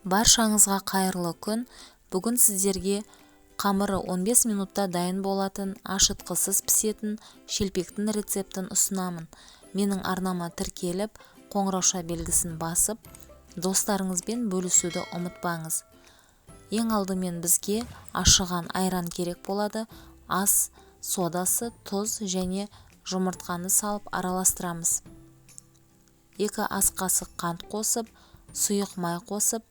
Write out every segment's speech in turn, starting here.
Баршаңызға қайырлы күн! Бүгін сіздерге қамыры 15 минутта дайын болатын, ашытқысыз пісетін шелпектің рецептін ұсынамын. Менің арнама тіркеліп, қоңырауша белгісін басып, достарыңызбен бөлісуді ұмытпаңыз. Ең алдымен бізге ашыған айран керек болады. Ас содасы, тұз және жұмыртқаны салып араластырамыз. 2 ас қасық қант қосып, сұйық май қосып,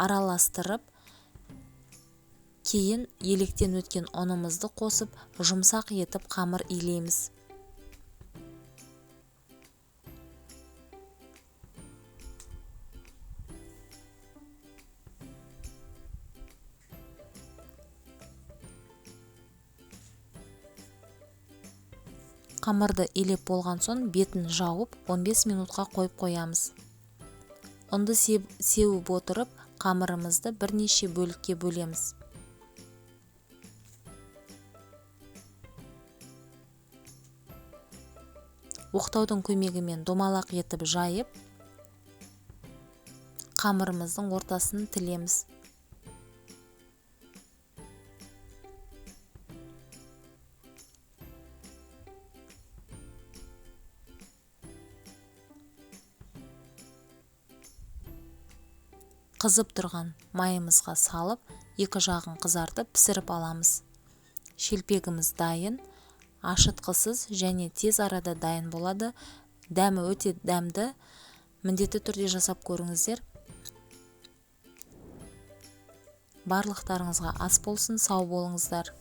араластырып, кейін електен өткен ұнымызды қосып, жұмсақ етіп қамыр илейміз. Қамырды илеп болған соң бетін жауып 15 минутқа қойып қоямыз. Ұнды сеуіп отырып, қамырымызды бірнеше бөлікке бөлеміз. Оқтаудың көмегімен домалақ етіп жайып, қамырымыздың ортасын тілеміз. Қызып тұрған майымызға салып, екі жағын қызартып пісіріп аламыз. Шелпегіміз дайын, ашытқысыз және тез арада дайын болады. Дәмі өте дәмді, міндетті түрде жасап көріңіздер. Барлықтарыңызға ас болсын, сау болыңыздар.